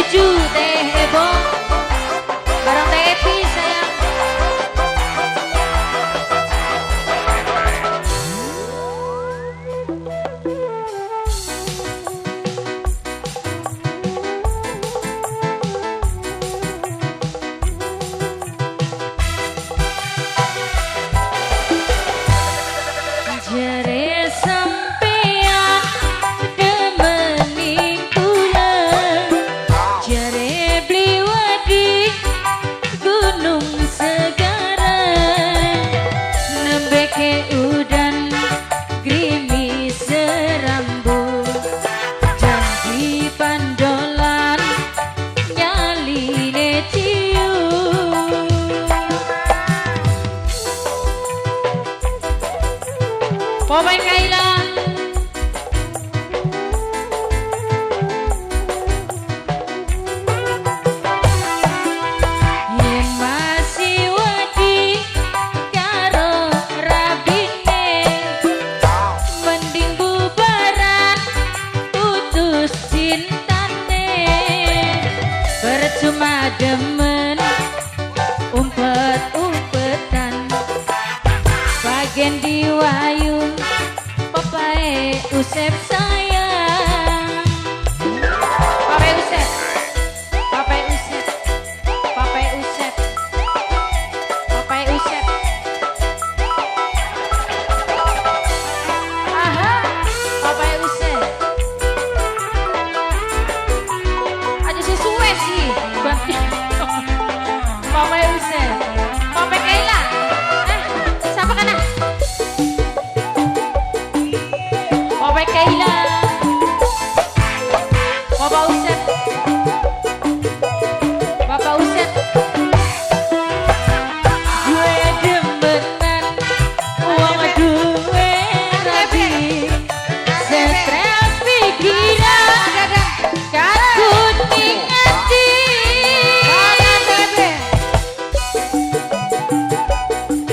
Cucu Teh Ebo bareng Teh Epi sayang. Jere sampeyan demening kula, jere beli wedi gunung segara, nembeke udan grimis serambu, janji pandolan nyaline ciu. Popeng Kaila. Yen masih wedi karo rabine, mending bubaran putus cintane, percuma demen umpet-umpetan, bagen diwayu papae Usep sayang. Papae Usep, papae Usep, papae Usep, papae Usep. Aha, papae Usep. Aja sesuai sih berarti. Papae Usep, papae Kaila. Siapa kana? Papae Kaila. Bapak Usep. Bapak Usep. Gue demenan wong duwe rabi, stres pikiran kakut ning ati.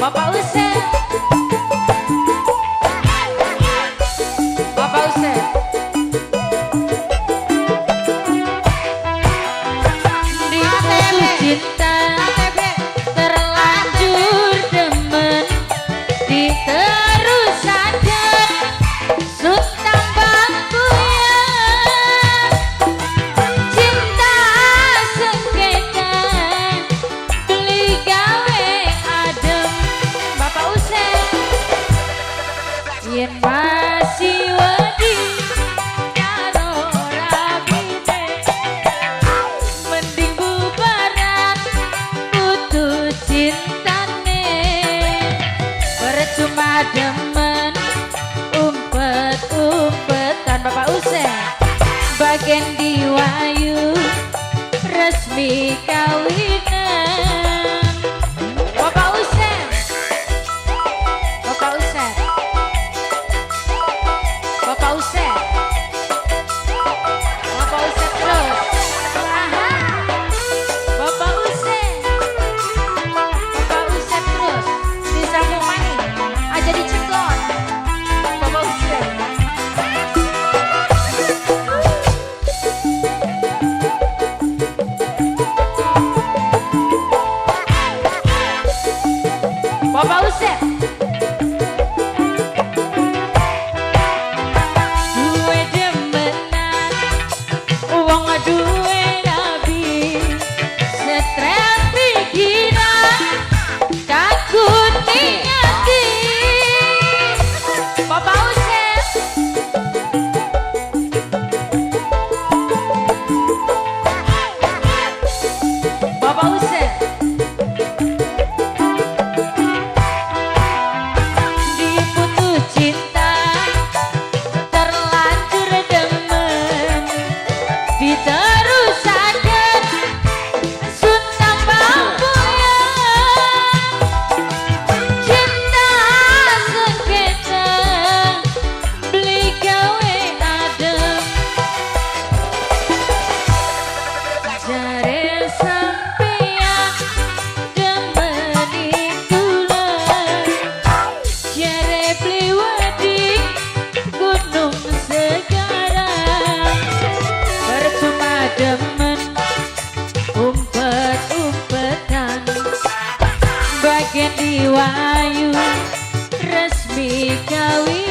Bapak Usep. Bapak Usep. Diputus cinta terlanjur demen, diterusaken sun tambah buyar, cinta sengketa beli gawe adem. Bapak Usep. Yen masih wedi karo rabine, mending bubaran putus cintane, percuma demen umpet-umpetan. Bapak Usep. Bagen diwayu resmi kawinan. Bapak Usep. Bapak Usep. Bapak Usep. Bapak Usep terus. Aha. Bapak Usep. Bapak Usep terus. Disambung maning. Aja dicegot. Bapak Usep. Bapak Usep. Duwe demenan wong duwe rabi, stres pikiran takut ning ati. Bapak Usep. Bapak Usep. Diputus cinta terlanjur demen, diterusaken sun tambah buyar, cinta sengketa beli gawe adem, jare sampeyan demeni kula, jere beli wedi gunung segara, percuma demen. Wahyu resmi kawin.